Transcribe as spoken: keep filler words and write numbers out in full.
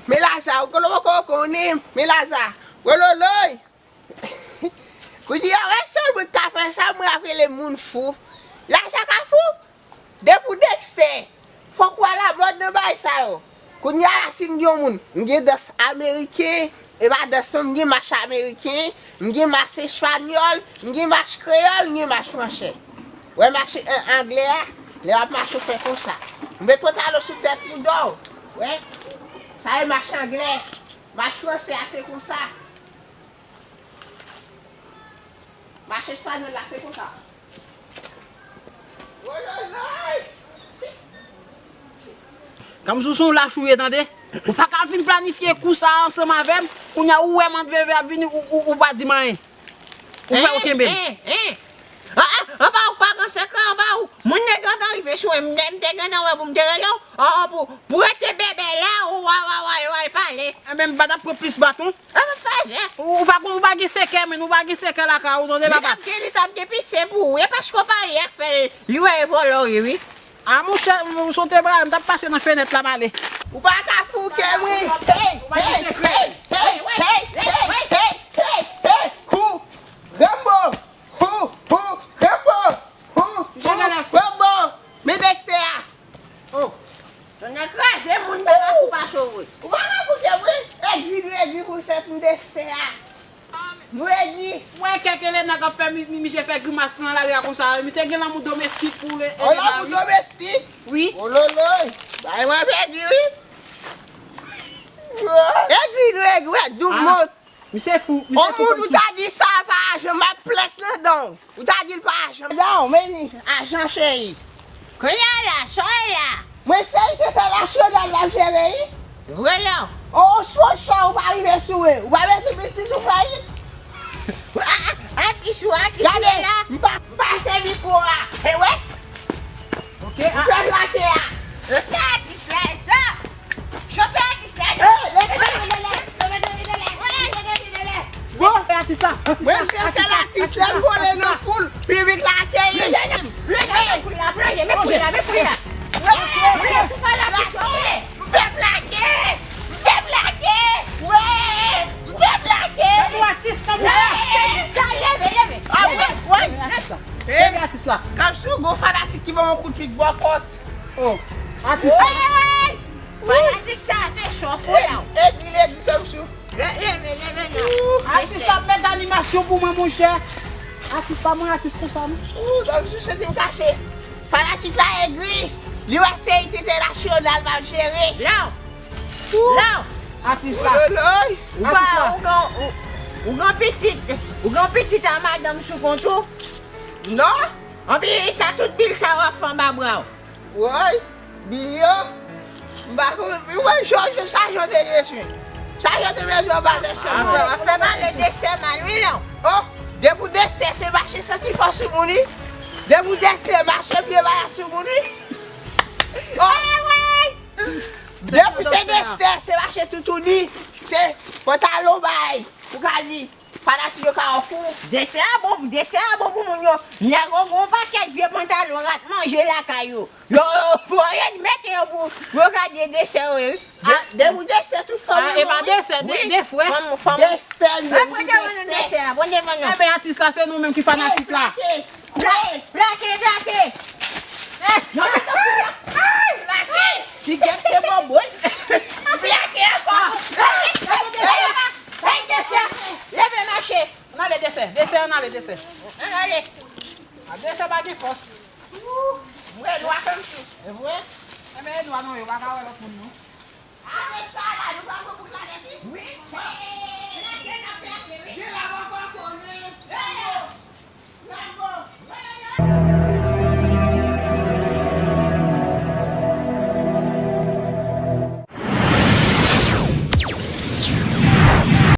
Men Laza, ou konnen, ou konnen, men Laza. Wololoy. Kounye a, wè sèl mwen k ka fè sa, mwen ap rele moun fou. Laza ka fou? Depi w Dexter, fòk ou alamòd nan bagay sa yo. Kounye a la, si m di yon moun, m gen dans ameriken, e pa dans non, m gen mach ameriken, m gen mach espanyòl, m gen mach kreyòl, m gen mach fransè. Wè mach an-, anglè a, lè w ap mache w fè konsa. M met pantalon sou tèt pou dò w. Wè, sa e mach anglè. Mach fransè a se konsa. Mach espanyòl la se konsa. Woyoyoy! Kamsou se yon lach ou ye tande. Ou pa ka vin planifye kou sa ansanm avè m. Kounye a ou wè m ant veve ap vini, ou, ou, ou pa di m anyen. Ou fè yo kenbe m. Hein, hein. Ah, ah, anba ou pa gen sekrè anba ou. Moun nèg yo ta rive sou mwen, m te, m te gentan wè pou m te rele w. Ah, ah, pou, pou rete bèbè la, ou wa, wa, wa, wa, pale. Enben, m pa t ap pran plis baton. Ah, fè jè. Ou, ou pa, ou pa gen sekrè, men ou pa gen sekrè lakay ou, tande papa. Li t ap gen, li t ap gen pise pou ou. E paske w pale ak fè li wè e vòlò w ye, wi. Ah, monchè, m sote bra, m t ap pase nan fenèt la, m ale. Ou pa ka fouke m, wi. Hey, hey, hey, hey, hey, hey, hey, hey, hey, hey, hou, Rambo, hou, hou, Rambo, hou, hou, Rambo. Men Dexter a. Oh. Tonnè kraze moun pa ka fou pa sove. Ou pa ka fouke m, wi. Egri, nou egri pou sèt m Dexter a. Nou egri. Wè kèk Elena k ap fè mi-, mi-, misye fè grimas nan lari a konsa. Misye gen lanmou domestik pou le Elena, wi. Lanmou domestik? Wi. Ololoy. Bay mwen pèdi, wi. Egri, nou egri, wè, doub mont. Misye fou, misye fou. On moun ou ta di sa pa ajan, m ap plent nan dan w. Ou ta di l pa ajan. Dan w, men li ajan cheri. Kounye a la, sa w ye la? Mwen se entènasyonal m ap jere, wi. Vre non. On, on sou chan ou pa rive sou e. Ou pa bezwen biznis ou fè yi. Atis ou, atis ou la. Gade, m pa, m pa se mikwo a. E wè? Ok, m fè plake a. E sa atis la, e sa. Chofè atis la, non. Leve, leve, leve, leve, leve, leve. Bon. E atis la, atis la, mwen m se sèl atis la, m vole nan foul. Piblik la akeyi. Plonje, men koulye la, plonje, men koulye la, men koulye la. Plonje, sou pa la, plonje. M fè plake! M fè plake! Wè! M fè plake! Se nou atis nan mouvman. Wè! Leve, leve! Ah, wè, wè! Leve atis la. Leve atis la. Kamsou, gon fanatik ki ban m yon kout pik bò kòt. Oh, atis la. Wè, wè! Fanatik sa te cho fou la. E, e, li ledi Kamsou. Leve, leve, leve non. Atis la ap met animasyon pou mwen, monchè. Atis pa mwen, atis konsa, non. Ooh, Kamsou, santi m kache. Fanatik la egri. Li wè se entènasyonal m ap jere. Law. Law. Atis la. Ou pa, ou gen, ou, ou gen pitit, ou gen pitit a madanm sou kont ou? Non. Anpi sa tout bil sa w ap fè anba bra w. Woy, bil yo. M pa konn, ou wè Jòj sa jan te bezwen. Sa jan te bezwen anba Dexter. Afè, afè pale Dexter mal wi la. Oh, depi Dexter se mache santi fò sou moun wi. Depi Dexter mache pye bala sou moun wi. Oh. Depi se Dexter, se mache toutouni, se pantalon bay, ou ka di, fanatik yo ka okou. Dexter a bon, Dexter a bon pou moun yo. Nèg yo gon pakèt vye pantalon rat manje lakay yo. Yo, yo, pou yo mete yo pou yo gade Dexter yo, wi. Depi Dexter tout fanm. Ah, e pa Dexter, de, de frè. Fanm, fanm. Dexter, depi Dexter. Dexter a, bon devan nou. Enben, atis la, se nou menm ki fanatik la. Plake, plake, plake. Yo mete pou la. Plake. Si Jeff te bon boul. Plake ankò. Hey, Dexter. Leve mache. Ann ale Dexter. Dexter, ann ale Dexter. Ann ale. A Dexter pa gen fòs. Mwen dwa kòm sou. E vre? Enben, e dwa non, yo pa ka wè lòt moun non. Ave sa la, nou pa pran pou gade ki? Wi. Plake, n ap plake, wi.